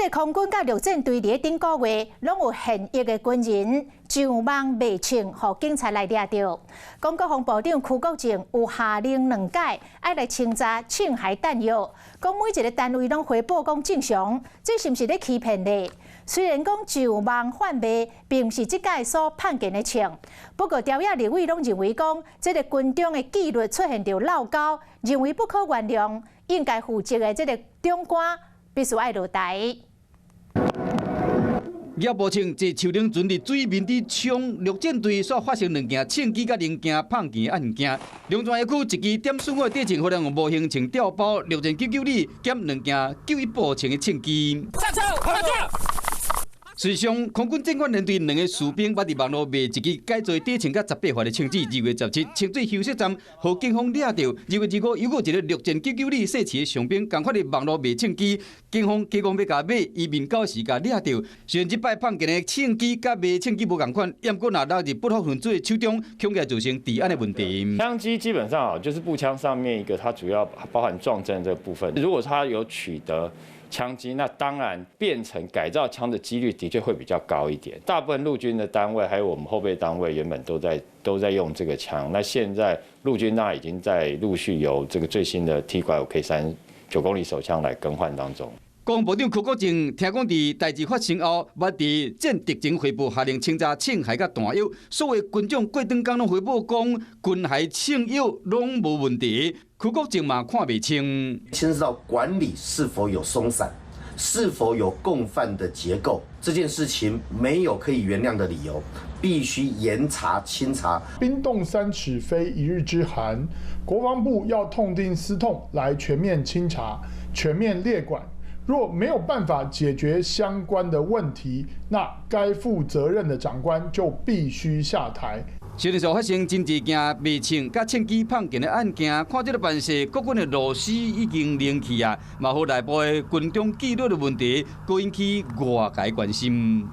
這個空軍佮陸戰隊佇頂個月，攏有現役的軍人上網賣槍，予警察來掠著。講國防部長邱國正有下令兩擺，愛來清查槍械彈藥。講每一個單位攏回報講正常，這是毋是咧欺騙咧？雖然講上網販賣，並毋是這擺所判刑的槍，不過朝野立委攏認為講，這個軍中的紀律出現著漏溝，認為不可原諒，應該負責的這個長官必須愛落台。舉步槍坐樹奶船佇水面底衝，陸戰隊煞發生兩件槍支佮零件碰拳案件。龍泉驛區一支點損火的槍，予人用無形槍吊包，陸戰992減兩件91步槍的槍支。事實上，空軍戰管連隊兩个士兵捌佇網路賣一支改造短槍佮18發的槍支。2月17，清水休息站予警方掠著。2月25，又閣一个陸戰992細持的傷兵，仝款佇網路賣槍支，警方計講欲共買，伊面交時共掠著。雖然這擺碰拳的槍支佮賣槍支無仝款，毋過若落入不法分子的手中，恐驚造成治安的問題。槍機基本上啊，就是步槍上面一個，它主要包含撞針這個部分。如果它有取得槍機，那當然變成改造槍的幾率的確會比較高一點。大部分陸軍的單位還有我們後備單位原本都在用這個槍，那現在陸軍那已經在陸續由這個最新的 T-5 K3 9公里手槍來更換當中。國防部長邱國正聽講，佇代誌發生後，捌佇戰敵情匯報下令清查槍械佮彈藥，所有軍種過轉工攏回報講軍械槍藥攏無問題。邱國正嘛看袂清，牽涉到管理是否有鬆散，是否有共犯的結構，這件事情沒有可以原諒的理由，必須嚴查清查。冰凍三尺非一日之寒，國防部要痛定思痛，來全面清查、全面列管。若沒有辦法解決相關的問題，那該負責任的長官就必須下台。上日發生真濟件賣槍佮槍支碰拳的案件，看這个辦勢，國軍的螺絲已經擰去啊，嘛予內部的軍中紀律的問題，閣引起外界關心。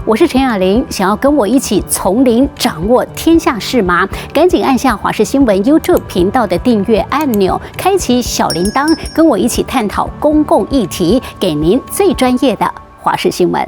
我是陳雅玲，想要跟我一起從零掌握天下事嗎？趕緊按下華視新聞 YouTube 頻道的訂閱按鈕，開啟小鈴鐺，跟我一起探討公共議題，給您最專業的華視新聞。